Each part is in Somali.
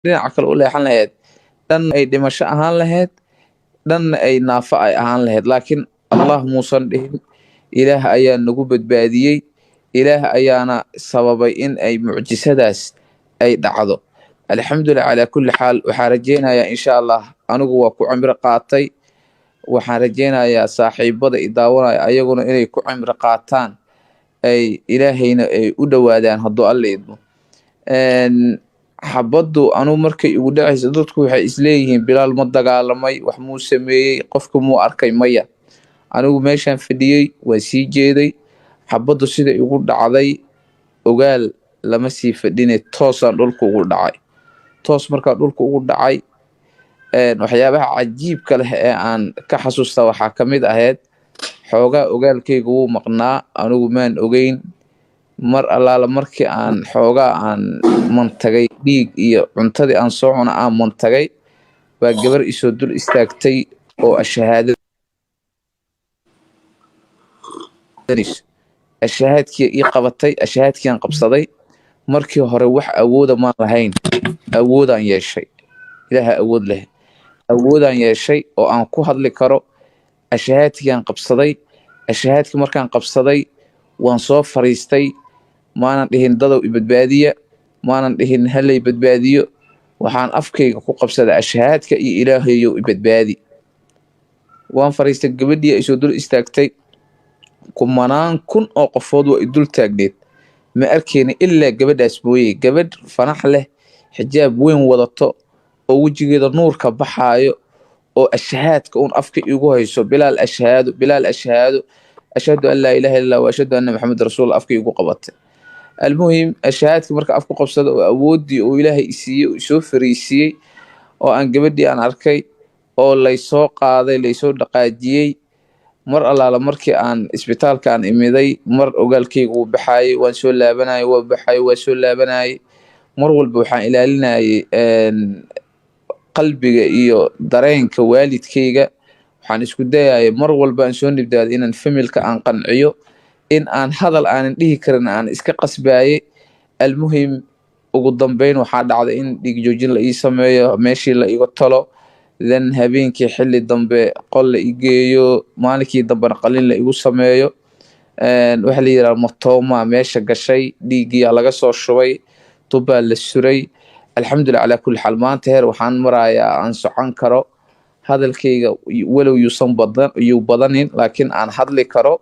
Dhinaca kale u leexan lahayd, dhanna ay dhimasho ahaan lahayd, dhanna ay naafo ay ahaan lahayd, laakiin Allah muusan dhihin. Ilaah ayaa nagu badbaadiyey, Ilaah ayaana sababay in ay mucjisadaas ay dhacdo. Alxamdulilah calaa kulli xaal. Waxaan rajeynayaa, insha Allah, anigu waa ku cimro qaatay. Waxaan rajeynayaa saaxiibada i daawanaya ayaguna inay ku cimro qaataan, ay Ilaahayna ay u dhowaadaan, hadduu Alla idmo. Xabaddu anugu markay igu dhacayso, dadku waxay isleeyihiin, "Bilaal ma dagaalamay? Wax muu sameeyey? Qofka muu arkay?" Maya, anigu meeshaan fadhiyey, waa sii jeeday. Xabaddu sida igu dhacday, ogaal lama sii fadhine, toosaan dhulka ugu dhacay. Toos markaa dhulka ugu dhacay, waxyaabaha cajiibka leh ee aan ka xasuusta waxaa ka mid ahayd, xoogaa ogaalkayga wuu maqnaa, anigu maan ogeyn. Mar allaala markii aan xoogaa aan mantagay, dhiig iyo cuntadii aan soo cuna aan mantagay, baa gabar isoo dul istaagtay oo ashahaadadayso, ashahaadkii ii qabatay. Ashahaadkiiaan qabsaday. Markii hore wax awooda maan lahayn, awoodaan yeeshay. Ilaaha awood leh. Awoodaan yeeshay oo aan ku hadli karo. Ashahaadkiiaan qabsaday. Ashahaadkii markaan qabsaday, waan soo fariistay. Maanan dhihin, "Dadow, i badbaadiya." Maanan dhihin, "Halay badbaadiyo." Waxaan afkayga ku qabsaday ashahaadka iyo "Ilaahayow, i badbaadi." Waan fariistay. Gabadhii ay soo dul istaagtay, kumanaan kun oo qofood waa i dul taagneed, ma arkeyna ilaa gabadhaas mooye. Gabadh fanax leh, xijaab weyn wadato, oo wejigeeda nuurka baxaayo, oo ashahaadka uun afka igu hayso, "Bilaal, ashahaado, Bilaal, ashahaado, ashhadu an laa ilaha illa wa ashhadu anna Maxamed rasuul," afka igu qabatay. Almuhim, ashahaadka marka afku qabsada oo awooddii uu Ilaahay isiiyey oo isoo fariisiiyey, oo aan gabadhii aan arkay, oo laysoo qaaday, laysoo dhaqaajiyey. Mar allaala markii aan isbitaalka aan imiday, mar ogaalkayga wuu baxaayey, waan soo laabanayay, waa baxayay, waa soo laabanayay. Mar walba waxaan ilaalinayay qalbiga iyo dareenka waalidkayga. Waxaan isku dayayay mar walba aan soo nibdaaday inaan familka aan qanciyo, in aan hadal aanan dhihi karin aan iska qasbaayay. Almuhim, ugu dambeyn waxaa dhacday in dhiig joojin la ii sameeyo, meeshii la iga talo, then habeenkii xilli dambe qol la i geeyo, maalinkii dambena qalin la igu sameeyo. Waxaa la yidhaha matoma meesha gashay, dhiiggiyaa laga soo shubay, tubbaa la suray. Alxamdulilah calaa kulli xaal. Maanta heer waxaan marayaa aan socon karo, hadalkayga walow yuusan badan yuu badanin, laakiin aan hadli karo,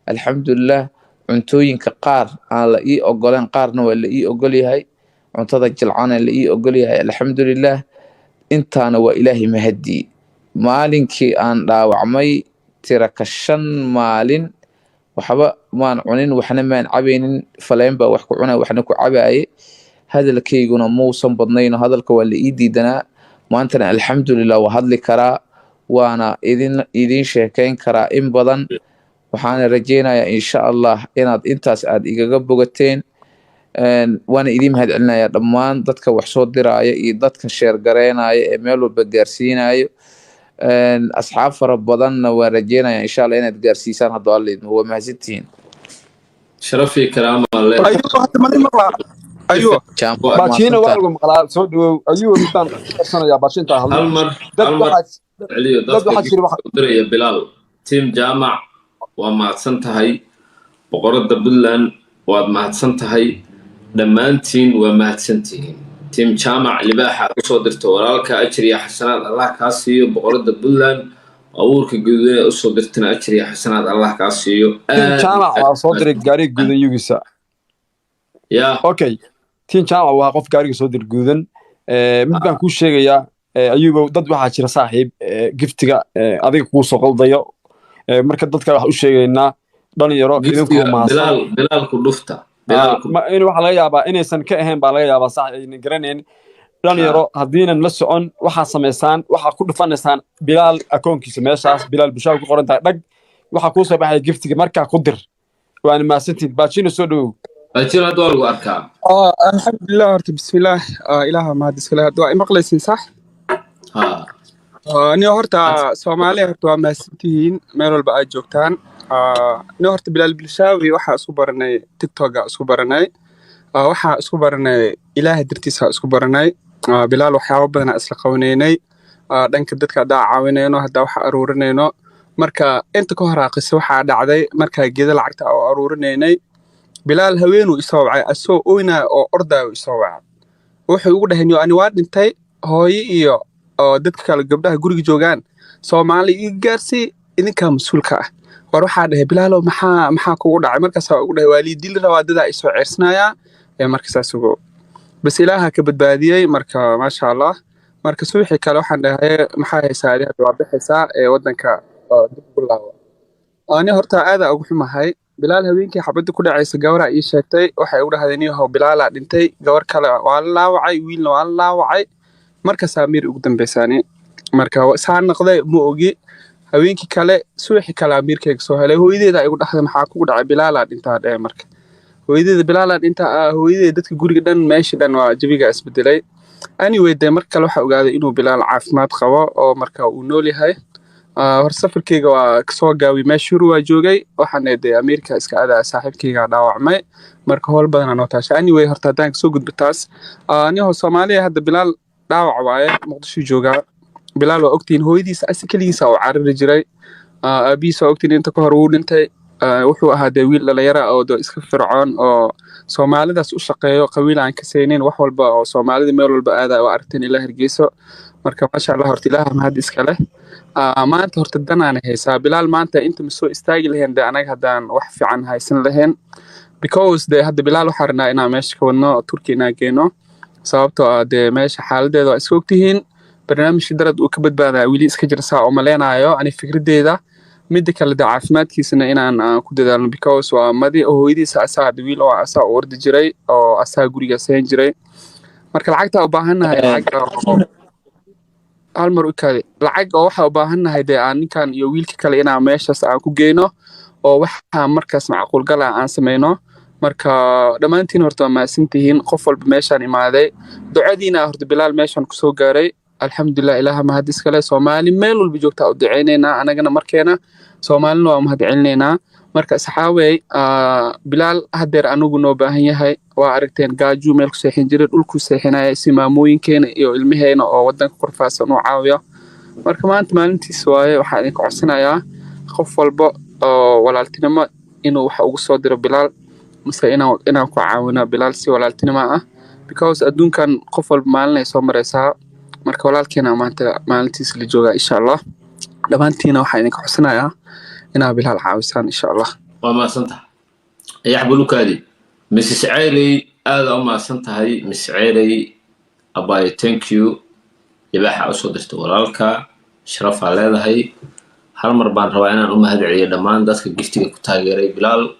alxamdulilah. Cuntooyinka qaar aan la ii ogoleen, qaarna waa la ii ogol yahay. Cuntada jilcana la ii ogol yahay, alxamdulilah. Intaana waa Ilaahay mahadii. Maalinkii aan dhaawacmay, tiraka 5 maalin waxba maan cunin, waxna maan cabaynin. Faleen baa wax ku cunay, waxna ku cabaaye. Hadalkayguna muusan badnayno, hadalka waa la ii diidanaa. Maantana alxamdulilah, waa hadli karaa, waana idin sheekeyn karaa in badan. Waxaana rajeynayaa, insha Allah, inaad intaas aad igaga bogateen. Waana idiin mahad celinayaa dhammaan dadka wax soo diraaya iyo dadka share gareynaya ee meel walba gaarsiinayo. Asxaab fara badanna waan rajeynaya, insha Allah, inaad gaarsiisaan, hadduu Alla idmo. Waa mahadsantihiin. Sharaf iyo karaama le. Ayuu hadda mali maqlaa ayuu. Waa Baashiina waa mahadsantahay. Lagu maqlaa, soo dhawow. Ayuu midaan qabsanayaa baashinta hal hadlin. Mar dad hal mar waxaa celiyo dad dadka waxaa jira waxa u diraya. Bilaal, team Jaamac, waa mahadsan tahay. Boqoradda Puntland, waad mahadsan tahay. Dhammaantiin waa mahadsantihiin. Team Jaamac, libaaxa aad usoo dirta walaalka, ajir iyo xasanaad Allah kaa siiyo. Boqoradda Puntland, abuurka guduudan ee usoo dirtana, ajir iyo xasanaad Allah kaa siiyo. Team Aad iyo Jaamac aad waa soo diray gaariga guudan yugisa. Ya. Okay, team Jaamac waa qof gaariga soo diray guudan. Mid baan kuu sheegayaa, Ayuubow. Dad waxaa jira, saaxiib, giftiga adiga kuu soo qaldayo. Marka dadka waxaan u sheegaynaa, dhalinyaro, idinkoo giftiga mahadsan. Bilaal, Bilaalku dhufta, Bilaalku. In waxaa laga yaabaa inaysan ka ahayn baa laga yaabaa, sax aynan garanayn. Dhalinyaro, haddiinan la socon, waxaa samaysaan, waxaa ku dhufanaysaan Bilaal akoonkiisa. Meeshaas Bilaal Bushaa ku qoran tahay, dhag, waxaa kuu soo baxaya giftiga, markaa ku dir. Waana mahadsantiid. Baajina, soo dhawow. Baajina, hadda waa lagu arkaa. Alxamdulilah horta, bismillaah. Ilaaha mahad iskale. Hadda waa imaqlaysin, sax? Ha. Ni horta Soomaaliya horta waa mahadsantihiin meel walba aad joogtaan. Ni horta Bilaal Bilshaawi waxaa isku baranay TikToka, isku baranay. Waxaa isku baranay Ilaahay dartiisa isku baranay. Bilaal waxyaabo badanaa isla qabanaynay. Dhanka dadka haddaa caawinayno, haddaa wax aruurinayno. Marka inta ka hor aqise waxaa dhacday markaa geeda lacagta oo aruurinaynay, Bilaal haweenuu isoo wacay asoo oynaya oo ordaya isoo wacay. Wuxuu igu dhahay, "Niyo, ani waa dhintay, hooyo iyo oo dadka kale gabdhaha guriga joogaan Soomaali iga gaarsii, idinkaa mas-uulka ah." War waxaa dhahay, "Bilaalow, maxaa kugu dhacay?" Markaasaa ugu dhahay, "Waa lii dili rabaa, dadaa isoo ceersanayaa." Ee marka saas ugo bas Ilaaha ka badbaadiyey. Marka maasha Allah. Marka subaxii kale waxaan dhahay, "Maxaa haysaa adi? Hadda waa bixaysaa ee wadanka oo dib ugu laabo." Ani horta aadaa ugu xumahay. Bilaal habeenkii xabadda ku dhacaysa gabaraa ii sheegtay. Waxay ugu dhahdeen, "Niyahow, Bilaalaa dhintay, gabar kale waa la laawacay, wiilna waa la laawacay." Markaasaa miir ugu dambaysaani. Marka saa noqday ma ogi. Habeenkii kale, subaxii kale amiirkayga soo helay. Hooyadeeda igu dhahday, "Maxaa kugu dhacay?" "Bilaalaa dhintaa," dheh. Marka hooyadeeda "Bilaalaa dhintaa," hooyadeeda, dadka guriga dhan, meesha dhan waa jawiga isbedelay. Anyway, dee marka kale waxaa ogaaday inuu Bilaal caafimaad qabo oo marka uu nool yahay. Hor safarkayga waa kasoo gaabiyey, meesha Yurub waa joogay. Waxaan dee Ameerika iska aadaa, saaxiibkayga dhaawacmay, marka howl badanaa noo taashay. Anyway, horta haddaan kasoo gudbo taas, niyahow Soomaaliya, hadda Bilaal dhaawac waaye, Muqdisho joogaa. Bilaal waa ogtihiin, hooyadiisa asi keligiisa uu carari jiray. Aabihiis waa ogtihiin, inta ka hor wuu dhintay. Wuxuu ahaa dee wiil dhalinyara oo dee iska fircoon oo Soomaalidaas u shaqeeyo, qabiil aan ka saynin, wax walba oo Soomaalida meel walba aada waa aragteen ilaa Hargeyso. Marka maasha Allah, horta Ilaaha mahad iska leh. Maanta horta danaana haysaa Bilaal. Maanta inta ma soo istaagi lahayn dee anaga haddaan wax fiican haysan lahayn, because dee hadda Bilaal waxaan rabnaa inaan meesha ka wadno, Turki inaan geyno, sababtoo ah dee meesha xaaladeeda waa iska ogtihiin. Barnaamijka darad uu ka badbaadaa weli iska jira saa oo maleenaayo ani fikradeyda. Midda kale dee caafimaadkiisana inaan aan ku dadaalno, because waa madi oo hooyadiisa asaa hadda wiil oo asaa u ordi jiray oo asaa guriga sayn jiray. Marka lacagtaa u baahannahay, lacag oo hal mar u kaadi, lacag oo waxaa u baahannahay dee aan ninkan iyo wiilka kale inaan meeshaas aan ku geyno oo waxaa markaas macquul gala aan sameyno. Marka dhammaantiin horta waa mahadsantihiin, qof walba meeshaan imaaday. Ducadiina horta Bilaal meeshaan kusoo gaaray, alxamdulilah, Ilaaha mahad iskale. Soomaali meel walba joogtaa u duceyneynaa, anagana markeena Soomaalina waa mahad celinaynaa. Marka saxaawey, Bilaal haddeer anigu noo baahan yahay. Waa aragteen, gaajuu meel ku seexin jiray, dhulkuu seexinaya, si maamooyinkeena iyo ilmaheena oo wadanka ku rafaadsan uu caawiyo. Marka maanta maalintiis waaye. Waxaa idinka codsanayaa qof walba oo walaaltinimo inuu wax ugu soo diro Bilaal, mise inaan ku caawino Bilaal si walaaltinimo ah, because adduunkan qof walba maalin ay soo maraysaa. Marka walaalkeena maanta maalintiis la joogaa, insha Allah. Dhammaantiina waxaa idinka codsanayaa inaa Bilaal caawisaan, insha Allah. Waa mahadsan tahay, Ayax Bulukaadi. Mrs Ceyley, aada u mahadsan tahay. Miss Ceyley abayo, thank you. Libaaxa usoo dirtay walaalka, sharafaa leedahay. Hal mar baan rabaa inaan u mahad celiyo dhammaan dadka giftiga ku taageeray Bilaal.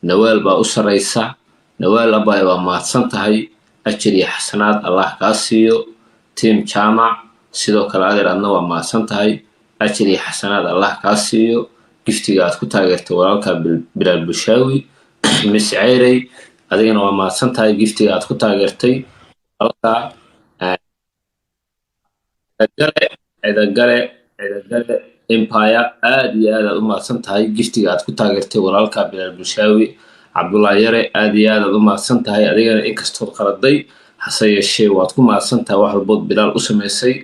Nawaal baa u sarraysa. Nawaal abayo, waa mahadsan tahay, ajir iyo xasanaad Allah kaa siiyo. Team Jaamac sidoo kale, adeer, adna waa mahadsan tahay, ajir iyo xasanaad Allah kaa siiyo giftiga aad ku taageertay walaalka Bilaal Bushaawi. Miss Ceyrey, adigana waa mahadsan tahay giftiga aad ku taageertay walaalka. Cidagale, Cidagale, Cidagale Empire, aad iyo aad aad u mahadsan tahay giftiga aad ku taageertay walaalka Bilaal Bushaawi. Cabdullahi Yare, aad iyo aad aad u mahadsan tahay adigana, inkastood qaladay hase yeeshee waad ku mahadsan tahay wax walbood Bilaal u samaysay.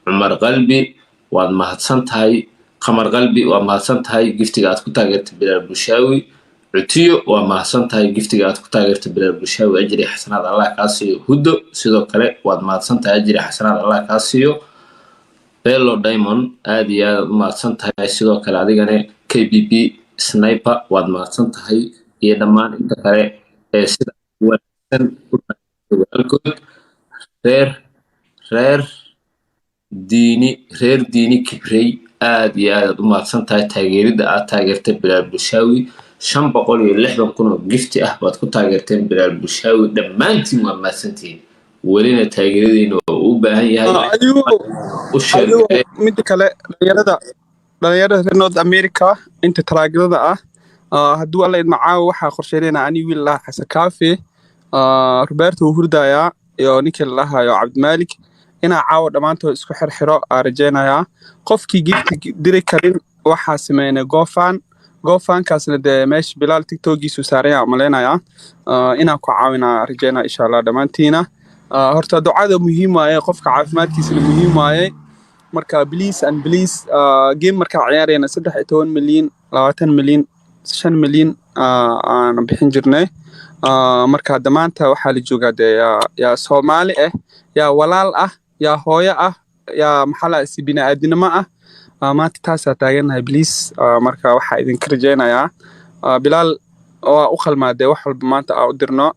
Cumar Qalbi, waad mahadsan tahay. Qamar Qalbi, waa mahadsan tahay giftiga aad ku taageertay Bilaal Bushaawi. Cutiyo, waa mahadsan tahay giftiga aad ku taageertay Bilaal Bushaawi, ajri xasanaad Allah kaa siiyo. Huddo, sidoo kale waad mahadsan tahay, ajri xasanaad Allah kaa siiyo. Bello Diamond, aad iyo aad aad u mahadsan tahay sidoo kale adigane. KBB Sniper, waad mahadsan tahay, iyo dhammaan inta kale ee sida wanaagsan u taageertay walaalkood. Reer Diini, Reer Diini Kibrey, aad iyo aad aad u mahadsan tahay taageeridda aad taageertay Bilaal Bushaawi. 560,000 oo gifti ah baad ku taageerteen Bilaal Bushaawi. Dhammaantiin waa mahadsantihiin, welina taageeradiina waa uu u baahan yahay. Ayuu U sheergaree. Midda kale, dhalinyarada reer North America inta talaagada ah, hadduu Alla idma, caawa waxaa qorsheynayna ani wiil lahaa Xasan Kaafi, Roberto wuu hurdayaa, iyo ninkii la lahayo Cabdimaalik, inaa caawa dhammaantood isku xirxiro aa rajaynayaa. Qofkii gifti diri karin, waxaa sameynay GoFund. GoFundkaasna dee meesha Bilaal TikTokiisu saaran yaa malaynayaa, inaan ku caawinaa rajaynaa, insha Allah, dhammaantiina. Horta ducada muhiim waaye, qofka caafimaadkiisana muhiim waaye. Marka please and please, game markaa ciyaarayna 13 milyan, 20 milyan, 5 milyan aan bixin jirnay. Marka hadda maanta waxaa la joogaa dee yaa Soomaali ah, yaa walaal ah, yaa hooyo ah, yaa maxaa la si bini'aadinimo ah. Maanta taasaa taagannahay, please. Marka waxaa idinka rajaynayaa, Bilaal waa u qalmaa dee wax walba maanta aa u dirno.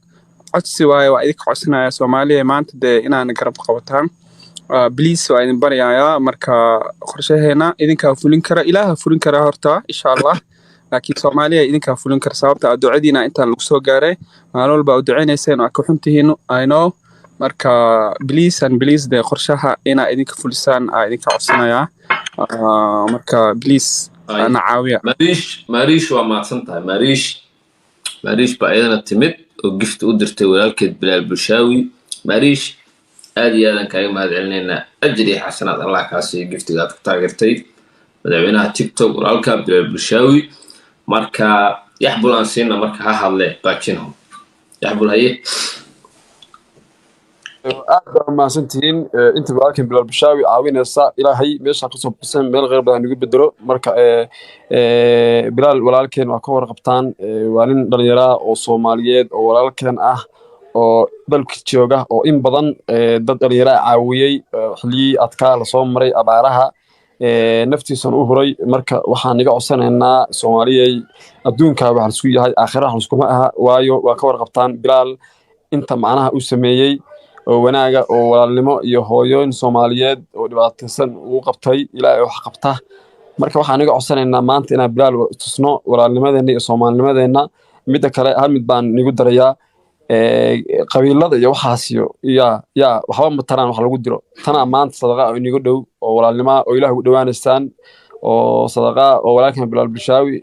Codsi waaye, waa idinka codsanaya Soomaaliya maanta dee inaana garab qabataan. Please, waa idin baryayaa. Marka qorshaheena idinkaa fulin kara, Ilaaha fulin kara horta, insha Allah, laakiin Soomaaliya idinkaa fulin kara, sababta aa ducadiina intaan lagu soo gaaray. Maalin walba aa u ducaynayseen, waa ka xuntihiin, I know. Marka please and please, dee qorshaha inaa idinka fulisaan aa idinka codsanayaa. Marka please, na caawiya. Mariish, Mariish, waa mahadsan tahay, Mariish. Mariish baa iyadana timid oo gift u dirtay walaalkeed Bilaal Bulshaawi. Mariish, aad iyo aadan kaaga mahad celinaynaa. Ajir iyo xasanaad Allah kaa siiyo giftiga aad ku taageertay madaxweynaha TikTok, walaalka Bilaal Bulshaawi. Marka Yaxbul aan siina, marka ha hadle baajinho. Yaxbul, haye. Aad baa mahadsantihiin inta walaalkan Bilaal Bashaawi caawinaysa. Ilaahay meesha kasoo baxsan meel kheyr badan nagu bedelo. Marka Bilaal walaalkeen waa ka warqabtaan, waa nin dhallinyaraa oo Soomaaliyeed oo walaalkeen ah oo dalka jooga oo in badan dad dhallinyaraa caawiyey xilliyii adkaa lasoo maray, abaaraha, naftiisana u huray. Marka waxaan iga codsanaynaa Soomaaliyey, adduunka waxa laisku yahay, aakhira wax liskuma aha. Waayo waa ka warqabtaan Bilaal inta macnaha uu sameeyey oo wanaaga oo walaalnimo iyo hooyooyin Soomaaliyeed oo dhibaataysan uu qabtay. Ilaahay wax qabta. Marka waxaan iga codsanaynaa maanta inaan Bilaal tusno walaalnimadeenna iyo Soomaalinimadeenna. Midda kale, hal mid baan nigu darayaa: qabiilada iyo waxaas iyo yaa waxba ma taraan wax lagu diro. Tanaa maanta sadaqa oo inigu dhow oo walaalnima oo Ilaah ugu dhowaanaysaan oo sadaqa oo walaalkan Bilaal Bishaawi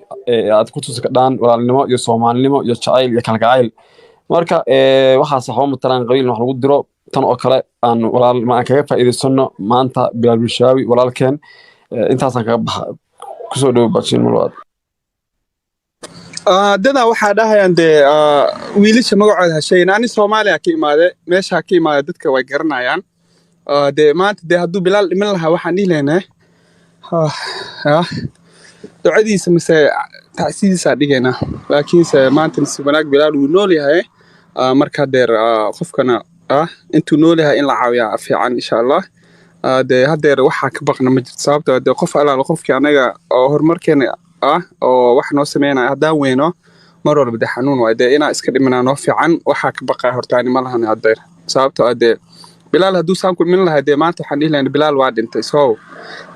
aad ku tusi kadhaan walaalnimo iyo Soomaalinimo iyo jacayl iyo kalgacayl. Marka waxaas waxba ma taraan qabiil wax lagu diro. Tan oo kale aan walaal ma aan kaga faa'iidaysano maanta Bilaal Bishaawi walaalkeen. Intaasaan kaga baxa. Kusoo dhowo baajin malabaad. Dadaa waxaa dhahayaan dee wiilasha magacooda ha sheegin. Ani Soomaaliya ka imaade, meeshaa ka imaade dadka way garanayaan. Dee maanta dee hadduu Bilaal dhiman lahaa, waxaan dhihi lahaynaa ducadiisa mise tacsidiisaa dhigaynaa, laakiinse maanta nasiib wanaag Bilaal wuu nool yahay. Marka hadeer qofkana intuu nool yahay in la caawiyaa fiican, insha Allah. Dee hadeer waxaa ka baqna ma jirto, sababtoo dee qof alaala qofkii anaga oo horumarkeena ah oo wax noo sameynaya haddaan weyno mar walba dee xanuun waay. Dee inaa iska dhimanaa noo fiican. Waxaa ka baqaya hortaani ma lahan hadeer, sababtoo ah dee Bilaal hadduu saan ku dhiman lahaa, dee maanta waxaan dhihi lahayn Bilaal waa dhintay. So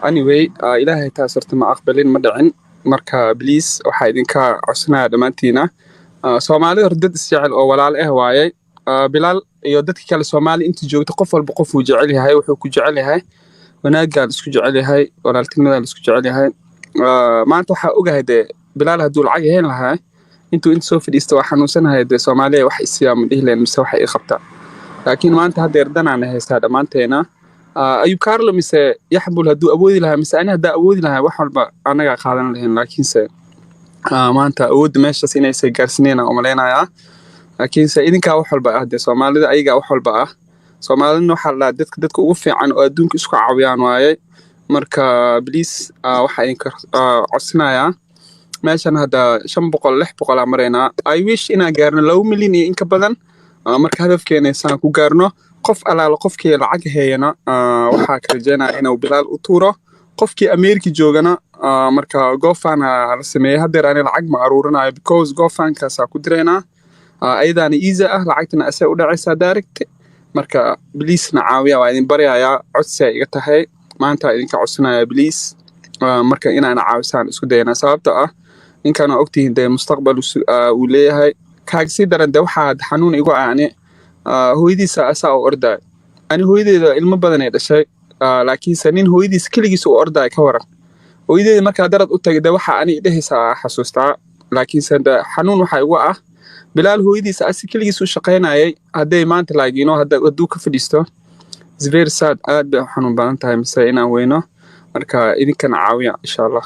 anyway, Ilaahay taas horta ma aqbalin, ma dhicin. Marka please, waxaa idinka codsanaya dhammaantiina, Soomaalida horta dad isjecel oo walaal ah waaye. Bilaal iyo dadka kale Soomaali inta joogta, qof walba qofuu jecel yahay, wuxuu ku jecel yahay wanaaggaa la isku jecel yahay, walaaltinimadaa la isku jecel yahay. Maanta waxaa ogahay dee Bilaal hadduu lacag heen lahaa, intuu inta soo fadhiista "waa xanuunsanahay, dee Soomaaliya wax isiyaa" ma dhihi lahayn mise waxa ii qabtaa. Laakiin maanta haddeer danaana haystaa dhammaanteena. Ayub Carlo mise Yaxbul hadduu awoodi lahaa, mise ani haddaa awoodi lahaa, wax walba annagaa qaadan lahayn. Laakiinse maanta awoodda meeshaas inaysay gaarsiinayna umalaynayaa. Laakiinse idinkaa wax walba ah dee, Soomaalida ayagaa wax walba ah. Soomaalidana waxaa la dhahaa dadka ugu fiican oo adduunka isku caawiyaan waaye. Marka please, waxaa idinka codsanayaa, meeshan hadda 500, 600 aa maraynaa. I wish inaan gaarno 2 milyan iyo in ka badan. Marka hadafkeena saan ku gaarno, qof alaala qofkii lacag heeyana, waxaa ka rajeynaya inuu Bilaal u tuuro. Qofkii Ameerika joogana, marka GoFund la sameeyey. Haddeer ani lacag ma aruurinayo because GoFundkaasaa ku diraynaa. Ayadaana easy ah, lacagtana asay u dhacaysaa direct. Marka please na caawiya, waa idin baryayaa, codsiyaa iga tahay maanta, idinka codsanaya please. Marka inaana caawisaan isku dayanaa, sababta ah ninkan waa ogtihiin dee mustaqbal uu leeyahay. Kaaga sii daran dee waxaa xanuun igu ah ani hooyadiisa asaa u ordaya. Ani hooyadeeda ilmo badan ay dhashay, laakiinse nin hooyadiisa keligiisa u ordaya ka waran? Hooyadeeda markaa darad u tagay dee waxaa ani dhehaysaa xasuustaa. Laakiinse de xanuun waxaa igu ah Bilaal hooyadiisa asi keligiis u shaqaynayay, hadday maanta laakiino hadduu ka fadhiisto, it's very sad, aad bay u xanuun badan tahay mise inaan weyno. Marka idinkana caawiya, insha Allah.